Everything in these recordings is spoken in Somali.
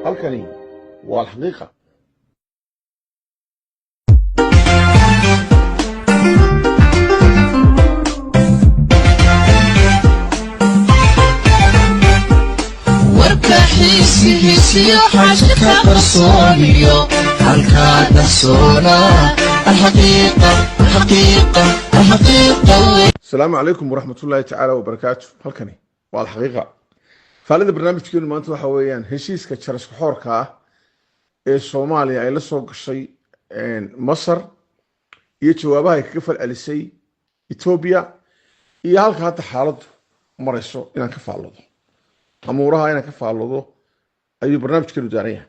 Halkani waa Alxaqiiqa. Warka xiisihiisiyo xaajka qarsooniyo halkaa qarsoona, alxaqiiqa, alxaqiiqa, alxaqiiqa. Asalaamu calaykum waraxmatullaahi tacaala wabarakaatu. Halkani waa Alxaqiiqa. Faalida barnaamijkeenu maanta waxa weeyaan heshiiska jaraska xoorka ah ee Soomaaliya ay la soo gashay Masar iyo jawaabaha ay kaga falcelisay Etoobiya iyo halka hadda xaaladdu marayso inaan ka faallado, amuuraha inaan ka faallado ayuu barnaamijkeenu daaran yahay.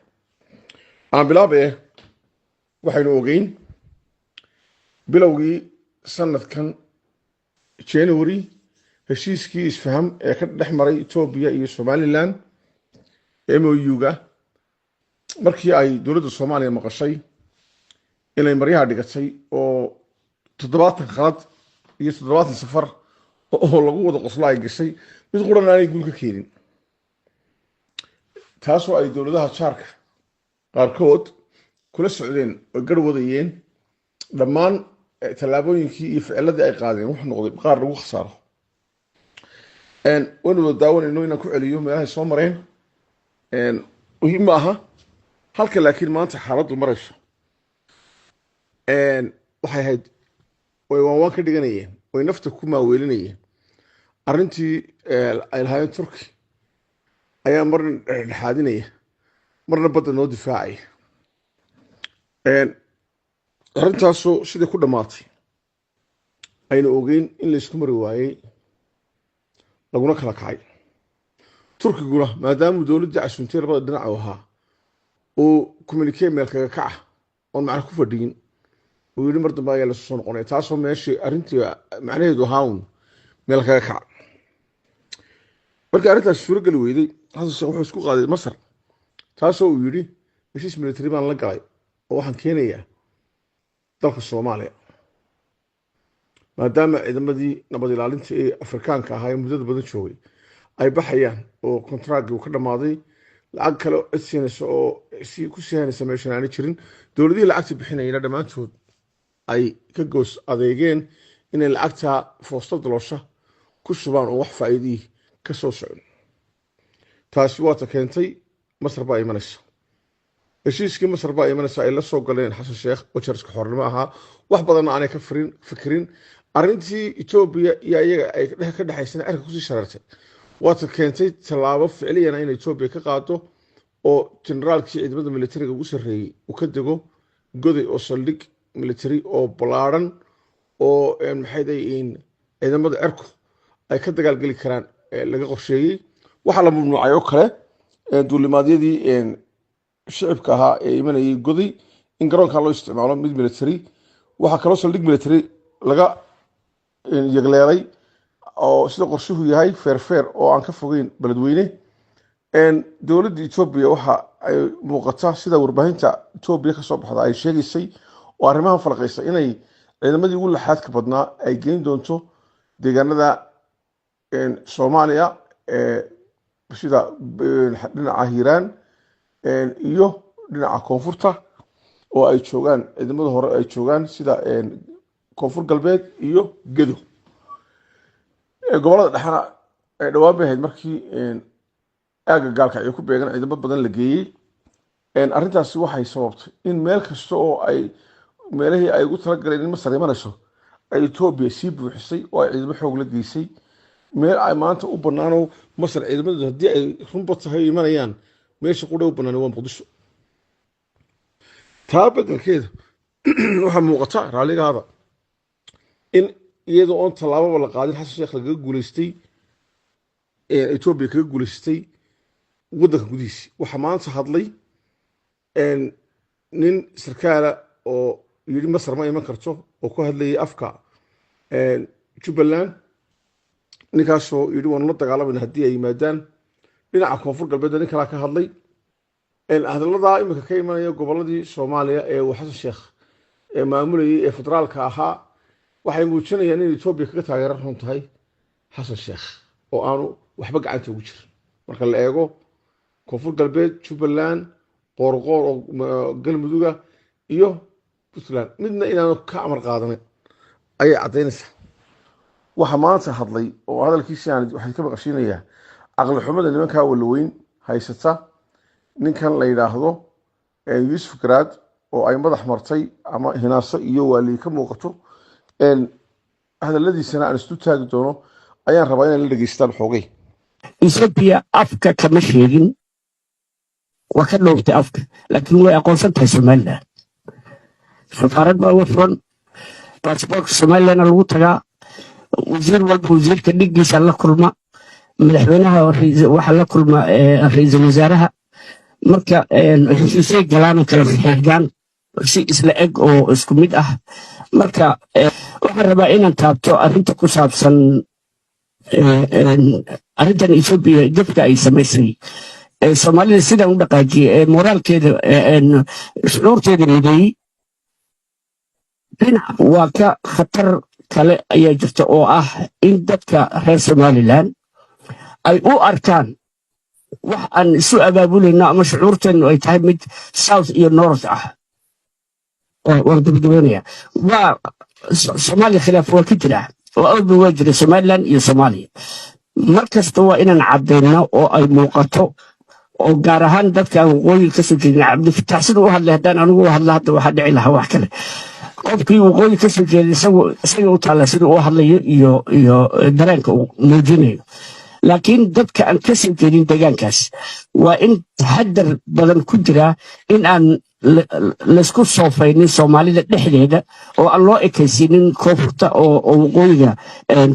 Aan bilaabe. Waxaynu ogeyn bilowgii sanadkan January heshiiskii isfaham ee ka dhex maray Etoobiya iyo Somaliland, MOU-ga, markii ay dowladda Soomaaliya maqashay inay maryaha dhigatay oo 70 khalad iyo 70 safar oo lagu wada qoslo ay gashay, mid quran aanay guul ka keenin, taasoo ay dowladaha jaarka qaarkood kula socdeen oo gar wadayeen dhammaan tallaabooyinkii iyo ficiladii ay qaadeen, wuxuu noqday qaar lagu khasaaro. Waynu wada daawanayno, inaan ku celiyo meelahay soo mareen muhiim ma aha halka, laakiin maanta xaaladdu marayso waxay ahayd way waanwaan ka dhiganayeen, way nafta ku maaweelinayeen. Arrintii ay lahaayeen Turki ayaa marna dhexdhexaadinaya, marna badda noo difaacaya. Arrintaasoo sidai ku dhammaatay aynu ogeyn in laysku mari waayey, laguna kala kacay. Turkiguna, maadaamuu dowladdii casuuntay labada dhinac u ahaa, uu communique meel kaga kaca oon macna ku fadhiyin uu yidhi mar dambe ayaa lasu soo noqonaya, taasoo meeshii arrintii macnaheedu ahaa un meel kaga kaca. Markii arrintaasi suuro geli weyday, Xasan Sheekh wuxuu isku qaaday Masar, taasoo uu yidhi heshiis military baan la galay oo waxaan keenayaa dalka Soomaaliya, maadaama ciidamadii nabad ilaalinta ee Afrikaanka ahaa ee muddada badan joogay ay baxayaan oo kontraaggii uu ka dhammaaday, lacag kale oo cid siinaysa oo si ku sii haynaysa meeshan aanay jirin, dowladihii lacagta bixinayna dhammaantood ay ka goos adeegeen inay lacagta foosta daloosha ku shubaan oo wax faa'iidihii ka soo socon. Taasi waata keentay Masar baa imanaysa. Heshiiskii Masar baa imanaysa ay la soo galeen Xasan Sheekh oo jariska xornimo ahaa, wax badanna aanay ka firin fikirin arrintii Etoobiya iyo iyaga ay ka dhexaysana cirka kusii shareertay, waata keentay tallaabo ficliyana in Etoobiya ka qaado oo generaalkii ciidamada militariga ugu sarreeyey uu ka dego Goday, oo saldhig military oo ballaadhan oo maxay dayin ciidamada cirku ay ka dagaalgeli karaan laga qorsheeyey. Waxaa la mamnuucay oo kale duulimaadyadii shicibka ahaa ee imanayay Goday, in garoonka loo isticmaalo mid military. Waxaa kaloo saldhig military laga yegleelay oo sida qorshuhu yahay Feerfeer oo aan ka fogeyn Beledweyne. Dowladda Etoobiya waxa ay muuqata, sida warbaahinta Etoobiya kasoo baxda ay sheegaysay oo arrimahan falqaysa, inay ciidamadii ugu laxaadka badnaa ay geyn doonto deegaanada Soomaaliya, sida dhinaca Hiiraan iyo dhinaca koonfurta oo ay joogaan ciidamada hore ay joogaan, sida Koonfur Galbeed iyo Gedo. Gobolada dhexena dhowaan bay ahayd markii aagga Gaalkacyo ku beegan ciidamo badan la geeyey. Arrintaasi waxay sababtay in meel kasta oo ay meelihii ay ugu talagaleen in Masar imanayso ay Etoobiya sii buuxisay oo ay ciidamo xoog la geysay. Meel ay maanta u banaano Masar ciidamadooda, haddii ay runba tahay imanayaan, meesha qudha u banaanay waa Muqdisho. Taa bedelkeeda waxaa muuqata, raalligaada, in iyadoo oon tallaababa la qaadin Xasan Sheekh lagaga guuleystay, Etoobiya kaga guuleystay waddanka gudihiisi. Waxaa maanta hadlay nin sarkaala oo yidhi Masar ma iman karto, oo ku hadlayay afka Jubbaland, ninkaasoo yidhi waanu la dagaalamayna haddii ay yimaadaan. Dhinaca Koonfur Galbeedna nin kalaa ka hadlay. Hadalladaa iminka ka imanaya gobolladii Soomaaliya ee uu Xasan Sheekh maamulayay ee federaalka ahaa waxay muujinayaan in Etoobiya kaga taageero run tahay Xasan Sheekh oo aanu waxba gacanta ugu jirin marka la eego. Koonfur Galbeed, Jubbaland, Qoorqoor oo Galmuduga iyo Puntland midna inaanu ka amar qaadanin ayay caddaynaysaa. Waxa maanta hadlay oo hadalkiisi aan waxay ka maqashiinayaa caqli xumada nimankaa walaweyn haysata, ninkan la yidhaahdo Yuusuf Garaad oo ay madax martay ama hinaaso iyo waaliyi ka muuqato. Hadaladiisana aan isu taagi doono ayaan rabaa inay la dhegeystaan xoogay. Ethiopia afka kama sheegin, waa ka dhoogtay afka, laakiin way aqoonsan tahay Somaliland. Safaarad baa uga furan, baasboorka Somalilandna lagu tagaa, wasiir walba wasiirka dhiggiisa la kulma, madaxweynaha waxaa la kulma ra'iisul wasaaraha. Marka heshiisay galaan oo kala saxiixdaan si isla eg oo isku mid ah. Marka waxaan rabaa inaan taabto arrinta ku saabsan arrintan Ethiopia, jabka ay samaysay ee Soomaalida sidan u dhaqaajiyey ee moraalkeeda, shucuurteeda mideeyey. Dhinac waa ka khatar kale ayaa jirta oo ah in dadka reer Somaliland ay u arkaan wax aan isu abaabulayno ama shucuurteennu ay tahay mid south iyo north ah. Waan gabagabeynaya. Waa Soomaaliya khilaaf waa ka jira oo awalba waa jira Somaliland iyo Soomaaliya. Mar kasta waa inaan caddayno oo ay muuqato, oo gaar ahaan dadka aan waqooyiga kasoo jeedin. Cabdifatax siduu u hadlay haddaan anigu u hadla hadda, waxaa dhici lahaa wax kale. Qofkii waqooyi kasoo jeeda isagu isaga u taalla siduu u hadlayo iyo dareenka uu muujinayo, laakiin dadka aan kasoo jeedin deegaankaas waa in taxadar badan ku jiraa in aan laysku soofaynin Soomaalida dhexdeeda oo aan loo ekaysiinin koonfurta oo waqooyiga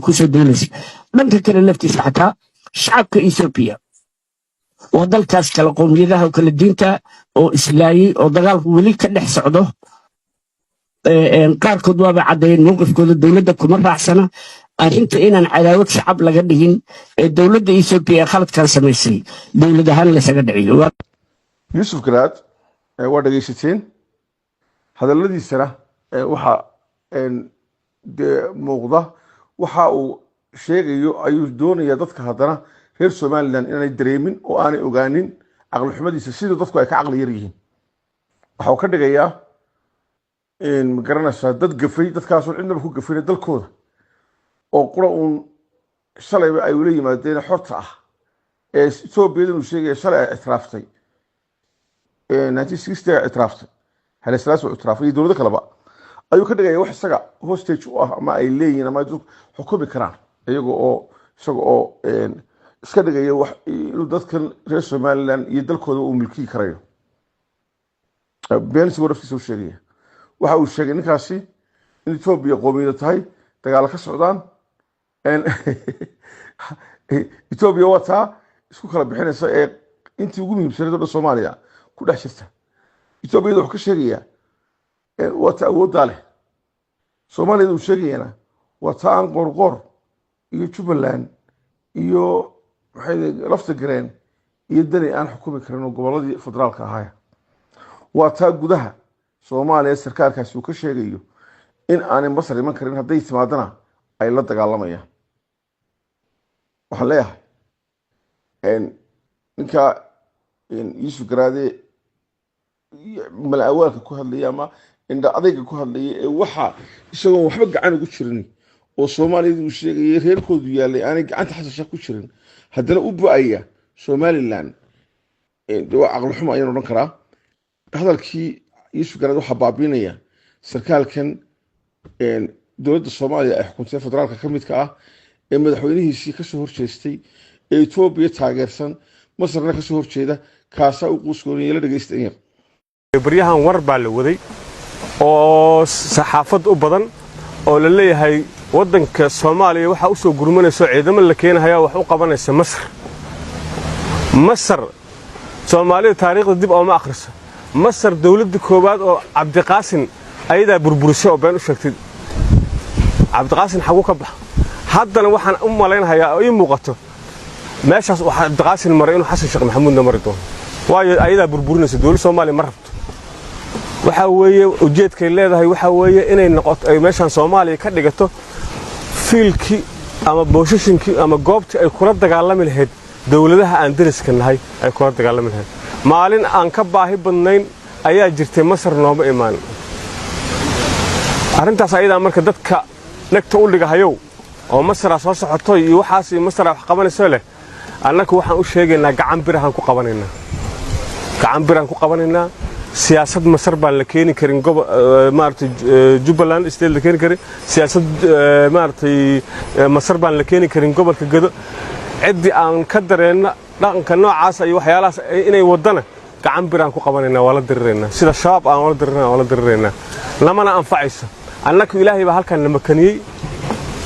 kusoo duulaysa. Dhanka kale laftiisa, xataa shacabka Ethiopia waa dalkaas kala qowmiyadaha oo kala diinta oo islaayey oo dagaalku weli ka dhex socdo. Qaarkood waaba caddeeyeen mowqifkooda, dowladda kuma raacsana. Arrinta inaan cadaawad shacab laga dhigin ee dowladda Ethiopia ee khaladkan samaysay dowlad ahaan laysaga dhiciyo. Yuusuf Garaad waa dhegaysateen hadalladiisana. Waxa dee muuqda waxa uu sheegayo ayuu doonayaa dadka haddana reer Somaliland inaanay dareemin oo aanay ogaanin caqli xumadiisa, sida dadku ay ka caqli yar yihiin. Waxa uu ka dhigayaa, ma garanaysaa, dad gafay, dadkaasoo cidnaba ku gafayna dalkooda oo qura uun shalayba ay ula yimaadeen xorta ah ee Etoobiyadan uu sheegaya shalay ay ictiraaftay, 1960 ay ictiraaftay, Haile Selassie uu ictiraafay iyo dowlado kaleba, ayuu ka dhigaya wax isaga hostage u ah ama ay leeyihiin ama ay dadku xukumi karaan, iyaga oo isaga oo iska dhigaya wax inuu dadkan reer Somaliland iyo dalkooda uu milkiyi karayo. Been isagoo naftiisa u sheegaya. Waxa uu sheegay ninkaasi in Etoobiya qoomiyada tahay, dagaalo ka socdaan. Etoobiya waa taa isku kala bixinaysa ee intii ugu muhiimsaneed oo dhan Soomaaliya ku dhex jirta. Etoobiyada wuxuu ka sheegayaa waa ta awooddaa leh. Soomaaliyada uu sheegayana waa taa aan Qoorqoor iyo Jubbaland iyo maxay lafta gareen iyo Dani aan xukumi karin oo gobolladii federaalka ahaaya. Waa taa gudaha Soomaaliya sarkaalkaasi uu ka sheegayo in aanay Masar iman karin, hadday timaadana ay la dagaalamayaan. Waxaan leeyahay ninka Yuusuf Garaade mala-awaalka ku hadlaya ama indha adayga ku hadlaya ee waxa isagoon waxba gacan ugu jirin oo Soomaaliyada uu sheegayay reerkoodu yaallay aanay gacanta Xasan Sheekh ku jirin, haddana u bu-aya Somaliland, de waa caqli xumo ayaan odhan karaa. Hadalkii Yuusuf Garaad waxaa baabiinaya sarkaalkan dowladda Soomaaliya ay xukuntay federaalka ka midka ah ee madaxweynihiisii kasoo horjeestay ee Etoobiya taageersan, Masarna kasoo horjeeda. Kaasaa u quusgoonaya. La dhegeysta in yar. Baryahan war baa la waday oo saxaafad u badan oo la leeyahay waddanka Soomaaliya waxaa u soo gurmanayso ciidamo la keenahaya, wax u qabanaysa Masar. Masar Soomaalida taariikhda dib ooma akhriso. Masar dawladda koowaad oo Cabdiqaasin ayadaa burburisay oo been u sheegtay. Cabdiqaasin xaguu ka baxa? Haddana waxaan u malaynhayaa oo ii muuqato meeshaas uu Cabdiqaasin maray inuu Xasan Sheekh Maxamuudna mari doono, waayo ayadaa burburinaysa. Dowladda Soomaaliya ma rabto. Waxaa weeye ujeedkay leedahay waxaa weeye inay noqoto ay meeshaan Soomaaliya ka dhigato fiilkii ama positionkii ama goobtii ay kula dagaalami lahayd. Dowladaha aan deriska nahay ay kula dagaalami lahayn. Maalin aan ka baahi badnayn ayaa jirtay, Masar nooma imaan arrintaas ayadaa. Marka dadka dhegta u dhigahayow oo Masaraa soo socoto iyo waxaas iyo Masaraa wax qabanayso leh, annaku waxaan u sheegaynaa gacan birahaan ku qabanaynaa, gacan biraan ku qabanaynaa. Siyaasad Masar baan la keeni karin, maaragtay, Jubbaland State la keeni karin. Siyaasad, maaragtay, Masar baan la keeni karin gobolka Gedo. Ciddii aan ka dareenna dhaqanka noocaas iyo waxyaalahaas inay waddana, gacan biraan ku qabanaynaa, waa la diriraynaa. Sida Shabaab aan la dirirana waa la diriraynaa, lamana anfacayso. Annaku Ilaahay baa halkan na makaniyey.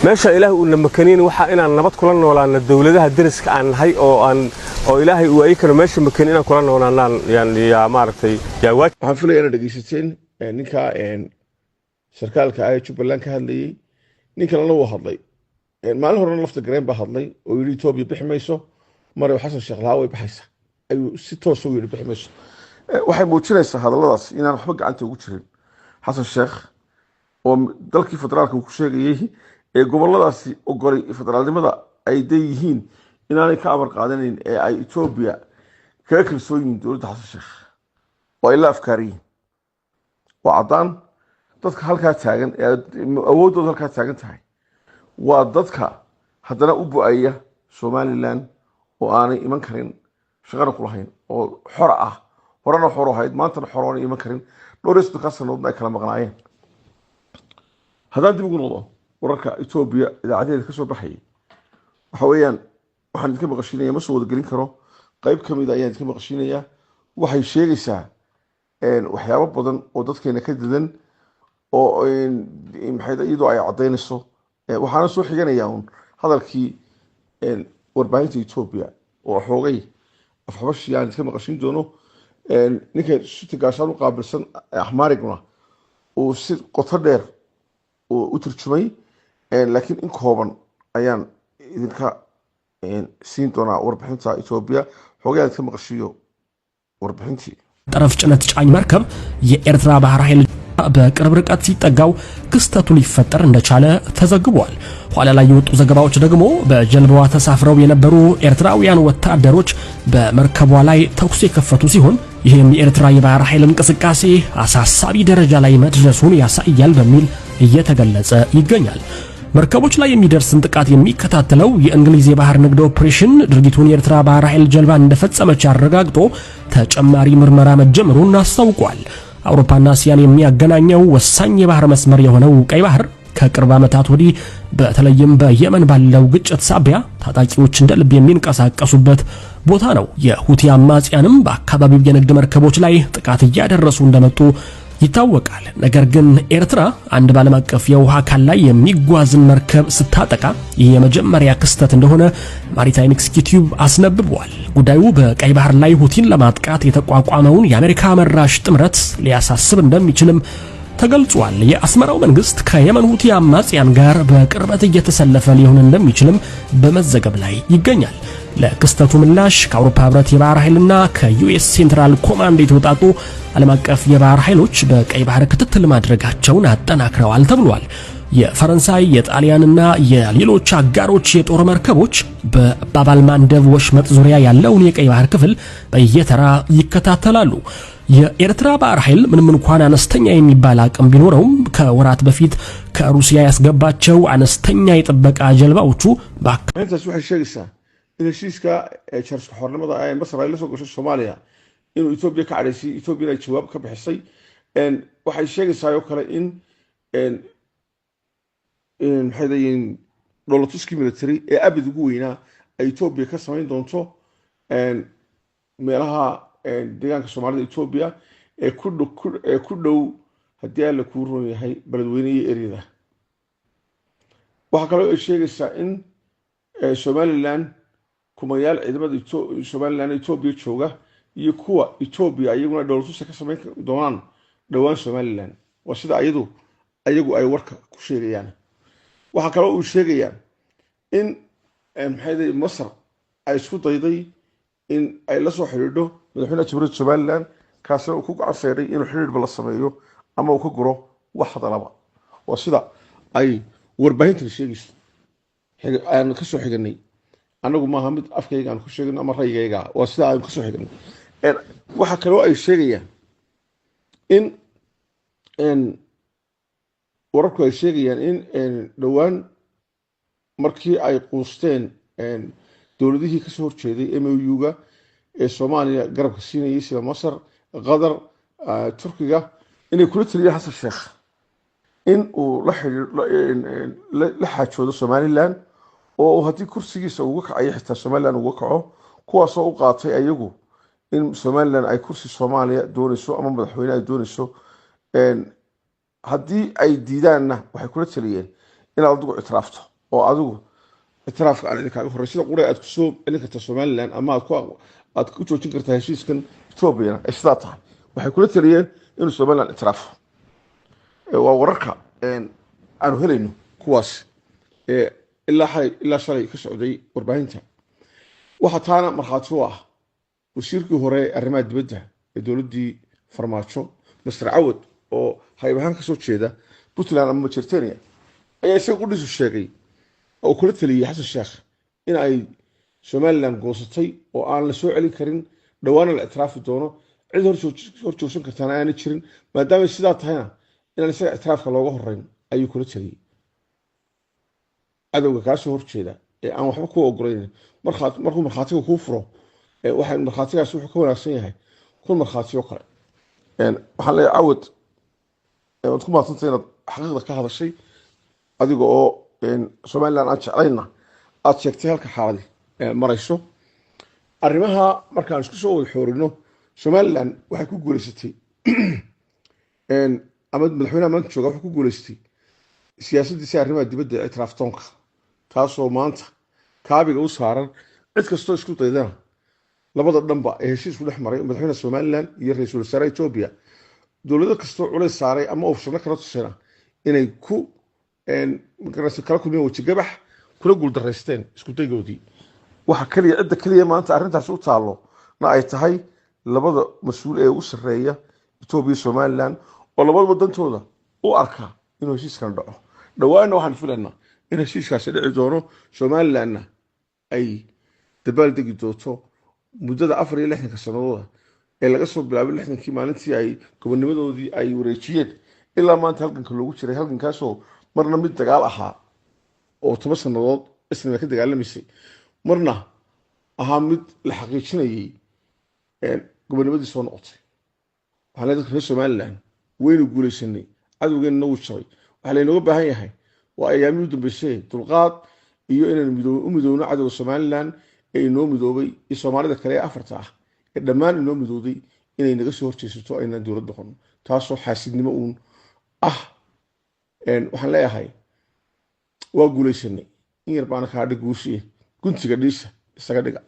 Meesha Ilaahay uu na makaniyey waxaa inaan nabad kula noolaano dowladaha deriska aan nahay oo aan oo Ilaahay uu ayakana meesha makani inaan kula noolaanaan yaa, maaragtay, yaa waajib. Waxaan filaya inaad dhegeysateen ninka sarkaalka ah ee Jubbaland ka hadlayey. Nin kalena wuu hadlay maalin horena, Lafta Gareen baa hadlay oo yidhi Etoobiya bixi mayso. Marew Xasan Sheekh lahaa way baxaysa ayuu si toosa u yidhi, bixi mayso. Waxay muujinaysaa hadalladaas inaan waxba gacanta ugu jirin Xasan Sheekh oo dalkii federaalka uu ku sheegayey ee goboladaasi ogolay federaalnimada ay day yihiin inaanay ka amar qaadanayn ee ay Etoobiya kaga kalsoon yihiin dowladda Xasan Sheekh oo ay la afkaariyiin. Waa caddaan dadka halkaa taagan ee awooddooda halkaa taagan tahay waa dadka haddana u bu-aya Somaliland oo aanay iman karin, shaqana ku lahayn oo xora ah, horena xor ahayd, maantana xor oonay iman karin, dhowr iyo soddonkaa sanadoodna ay kala maqnaayeen. Haddaan dib ugu noqdo wararka Etoobiya idaacadeeda ka soo baxayay, waxa weeyaan waxaan idinka maqashiinaya, ma soo wadagelin karo, qayb ka mida ayaan idinka maqashiinayaa. Waxay sheegaysaa waxyaabo badan oo dadkeena ka dadan oo maxay iyadoo ay caddaynayso. Waxaana soo xiganayaa un hadalkii warbaahinta Etoobiya oo xoogay afxabashi aan iska maqashin doono. Ninka sita gaashaan u qaabilsan Axmaariguna uu si qoto dheer uu u turjumay, laakiin in kooban ayaan idinka siin doonaa warbixinta Etoobiya. Xoogay aan iska maqashiiyo warbixintii. ጠረፍ ጭነት ጫኝ መርከብ የኤርትራ ባህር ኃይል በቅርብ ርቀት ሲጠጋው ክስተቱ ሊፈጠር እንደቻለ ተዘግቧል። ኋላ ላይ የወጡ ዘገባዎች ደግሞ በጀልባዋ ተሳፍረው የነበሩ ኤርትራውያን ወታደሮች በመርከቧ ላይ ተኩስ የከፈቱ ሲሆን ይህም የኤርትራ የባህር ኃይል እንቅስቃሴ አሳሳቢ ደረጃ ላይ መድረሱን ያሳያል በሚል እየተገለጸ ይገኛል። መርከቦች ላይ የሚደርስን ጥቃት የሚከታተለው የእንግሊዝ የባህር ንግድ ኦፕሬሽን ድርጊቱን የኤርትራ ባህር ኃይል ጀልባ እንደፈጸመች አረጋግጦ ተጨማሪ ምርመራ መጀመሩን አስታውቋል። አውሮፓና እስያን የሚያገናኘው ወሳኝ የባህር መስመር የሆነው ቀይ ባህር ከቅርብ ዓመታት ወዲህ በተለይም በየመን ባለው ግጭት ሳቢያ ታጣቂዎች እንደ ልብ የሚንቀሳቀሱበት ቦታ ነው። የሁቲ አማጽያንም በአካባቢው የንግድ መርከቦች ላይ ጥቃት እያደረሱ እንደመጡ ይታወቃል። ነገር ግን ኤርትራ አንድ በዓለም አቀፍ የውሃ አካል ላይ የሚጓዝን መርከብ ስታጠቃ ይህ የመጀመሪያ ክስተት እንደሆነ ማሪታይም ኤክስኪዩቲቭ አስነብቧል። ጉዳዩ በቀይ ባህር ላይ ሁቲን ለማጥቃት የተቋቋመውን የአሜሪካ መራሽ ጥምረት ሊያሳስብ እንደሚችልም ተገልጿል። የአስመራው መንግስት ከየመን ሁቲ አማጽያን ጋር በቅርበት እየተሰለፈ ሊሆን እንደሚችልም በመዘገብ ላይ ይገኛል። ለክስተቱ ምላሽ ከአውሮፓ ህብረት የባህር ኃይልና ከ US Central Command የተውጣጡ ዓለም አቀፍ የባህር ኃይሎች በቀይ ባህር ክትትል ማድረጋቸውን አጠናክረዋል ተብሏል። የፈረንሳይ፣ የጣሊያንና የሌሎች አጋሮች የጦር መርከቦች በባብ አል ማንደብ ወሽመጥ ዙሪያ ያለውን የቀይ ባህር ክፍል በየተራ ይከታተላሉ። የኤርትራ ባህር ኃይል ምንም እንኳን አነስተኛ የሚባል አቅም ቢኖረውም ከወራት በፊት ከሩሲያ ያስገባቸው አነስተኛ የጥበቃ ጀልባዎቹ Arrintaas waxay sheegaysaa in heshiiska jarska xornimada ee Masar ay la soo gashay Soomaaliya inuu Etoobiya ka cadhaysay, Etoobiyana ay jawaab ka bixisay. Waxay sheegaysaa oo kale in maxay leeyihiin dhoolatuskii military ee abid ugu weynaa ay Etoobiya ka samayn doonto meelaha deegaanka Soomaalida Etoobiya ee ku dhow, haddii Alla kuu ron yahay, Beledweyne iyo eryada. Waxaa kaloo ay sheegaysaa in Somaliland kumayaal ciidamada Somaliland Etoobiya jooga iyo kuwa Etoobiya iyaguna dhoolatusa ka samayn doonaan dhowaan Somaliland, waa sida ayadu ayagu ay warka ku sheegayaan. Waxaa kaloo uu sheegayaa in maxay Masar ay isku dayday in ay la soo xidhiidho madaxweynaha Jamhuuriyadda Somaliland, kaasina uu ku gacan seeray inuu xidhiidhba la sameeyo ama uu ka guro wax hadalaba. Waa sida ay warbaahintan sheegayso aan ka soo xiganay. Anagu maaha mid afkayga aan ku sheegno ama rayigayga, waa sida aan kasoo xigno. Waxa kaloo ay sheegayaan in wararku ay sheegayaan in dhowaan markii ay quusteen dowladihii kasoo horjeeday MOU-ga ee Soomaaliya garabka siinayay, sida Masar, Qatar, Turkiga, inay kula taliyeen Xasan Sheekh in uu la xidhiir la xaajoodo Somaliland, oo uu haddii kursigiisa uga kacayo xitaa Somaliland uga kaco, kuwaasoo u qaatay ayagu in Somaliland ay kursi Soomaaliya doonayso ama madaxweyne ay doonayso. Haddii ay diidaanna, waxay kula taliyeen inaad adigu ictiraafto, oo adigu ictiraafka aan idinkaaga horey sida qura aad kusoo celin kartaa Somaliland ama aad ku joojin kartaa heshiiskan Etoobiyana ay sidaa tahay. Waxay kula taliyeen inuu Somaliland ictiraafo. Waa wararka aanu helayno kuwaas ilaa xalay ilaa shalay ka socday warbaahinta. Waxaa taana markhaati u ah wasiirkii hore ee arrimaha dibadda ee dowladdii Farmaajo, Master Cawad, oo hayb ahaan kasoo jeeda Puntland ama Majertenia, ayaa isaga qudhiisu sheegay oo kula taliyey Xasan Sheekh in ay Somaliland goosatay oo aan la soo celin karin, dhowaana la ictiraafi doono, cid hor joogsan kartaana aanay jirin, maadaamay sidaa tahayna inaan isaga ictiraafka looga horeyn ayuu kula taliyey. Cadowga kaasoo horjeeda ee aan waxba ku ogolayn markuu markhaatiga kuu furo, waxa markhaatigaas wuxuu ka wanaagsan yahay 1000 markhaati oo kale. Waxaan leeyahay Cawad, waad ku mahadsantay inaad xaqiiqda ka hadashay, adiga oo Somaliland aan jeclayna aad sheegtay halka xaaladi marayso. Arrimaha markaan isku soo wada xoorino, Somaliland waxay ku guuleysatay, ama madaxweynaha maanta jooga wuxuu ku guuleystay siyaasaddiisa arrimaha dibadda ee ictiraaftoonka, taasoo maanta kaabiga u saaran cid kastoo isku daydana labada dhanba ee heshiisku dhex maray madaxweynaha Somaliland iyo ra-iisul wasaaraha Etoobiya. Dowlado kastoo culays saaray ama oofshano kala tusayna inay ku magaraysa kala kulmeen wejigabax, kula guuldaraysteen isku daygoodii. Waxa kaliya, cidda kaliya maanta arrintaasi u taallo na ay tahay labada mas-uul ee ugu sarreeya Etoobiya iyo Somaliland, oo labadaba dantooda u arka inuu heshiiskan dhaco. Dhowaanna waxaan filaynaa in heshiiskaasi dhici doono, Somalilandna ay dabaal degi doonto muddada 64-ka sanadooda ee laga soo bilaabay 60-kii, maalintii ay gobonimadoodii ay wareejiyeen, ilaa maanta halganka loogu jiray, halgankaasoo marna mid dagaal ahaa oo 10 sannadood isna ka dagaalamaysay, marna ahaa mid la xaqiijinayay gobonimadii soo noqotay. Waxaan leeyahay dadka reer Somaliland, waynu guulaysanay, cadowgeenna wuu jabay. Waxaa laynooga baahan yahay waa ayaamihii u dambeysay dulqaad iyo inaynu u midoowno cadowga Somaliland ee inoo midoobay iyo Soomaalida kale ee afarta ah ee dhammaan inoo midowday inay naga soo horjeesato aynaan dowlad noqono, taasoo xaasidnimo uun ah. Waxaan leeyahay waa guulaysanay, in yar baana kaa dhig guushiye, guntiga dhiisha isaga dhiga.